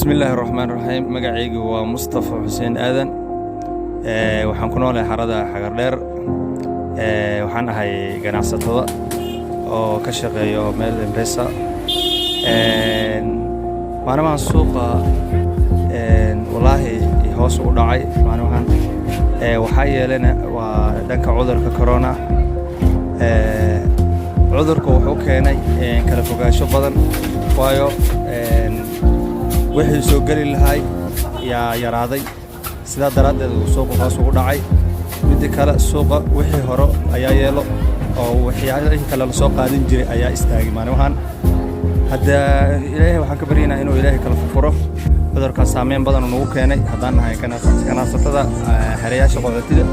Bismillaahi raxmaan raxiim. Magacaygu waa Mustafa Xuseen Aadan. Waxaan ku noolahay xarada Xagardheer. Waxaan ahay ganacsatada oo ka shaqeeyo meel M-Pesa. Maalmahan suuqa wallaahi hoos u dhacay maalmahan. Waxaa yeelana waa dhanka cudurka corona. Cudurka wuxuu keenay kala fogaansho badan, waayo wixii soo geli lahay yaa yaraaday. Sidaa daraaddeed uu suuqa hoos ugu dhacay. Midda kale, suuqa wixii hore ayaa yeelo oo waxyaalihii kale lasoo qaadin jiray ayaa istaagay maalmahan. Hadda Ilaahay waxaan ka baryaynaa inuu Ilaahay kala furfuro cudurkaas. Saameyn badan uu nagu keenay haddaan nahay ganacsatada xereyaasha qaxootida.